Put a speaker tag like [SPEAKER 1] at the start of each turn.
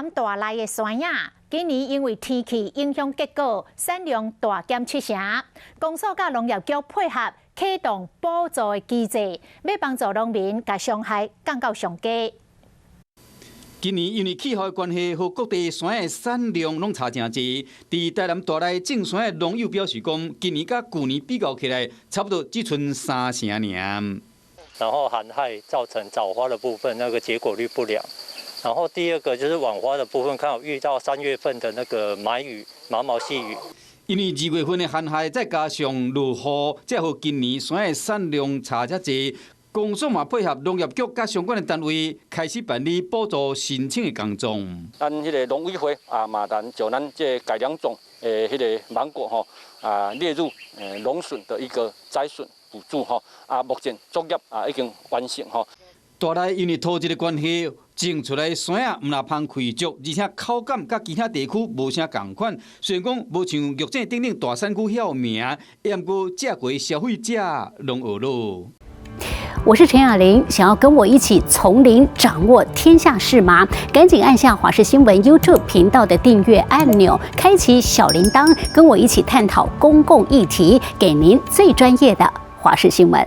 [SPEAKER 1] 南大內的山仔，今年因為天氣影響結果，產量大減七成。公所佮農業局配合啟動補助的機制，欲幫助農民共傷害降到上低。
[SPEAKER 2] 今年因為氣候的關係，予各地山仔的產量攏差誠濟。佇台南大內種山仔的農友表示講，今年佮舊年比較起來，差不多只賰三成爾。
[SPEAKER 3] 然後寒害造成早花的部分，那個結果率不良。然後第二個就是晚花的部分，剛好遇到3月份的那個霾雨、毛毛細雨。
[SPEAKER 2] 因為2月份的寒害，再加上落雨，才予今年山仔的產量差遮濟。公所嘛配合農業局佮相關的單位，開始辦理補助申請的工作。
[SPEAKER 4] 咱彼个農委會啊，嘛咱就咱這個改良種的彼个芒果吼啊列入農損的一個災損補助吼啊，目前作業啊已經完成吼。
[SPEAKER 2] 大內因為土質的關係，種出來山仔毋但芳氣足，而且口感佮其他地區無啥仝款。雖然講無像玉井等等大產區遐有名，毋過食過消費者攏呵咾。
[SPEAKER 5] 我是陳雅玲，想要跟我一起從零掌握天下事嗎？趕緊按下華視新聞 YouTube 頻道的訂閱按鈕，開啟小鈴鐺，跟我一起探討公共議題，給您最專業的華視新聞。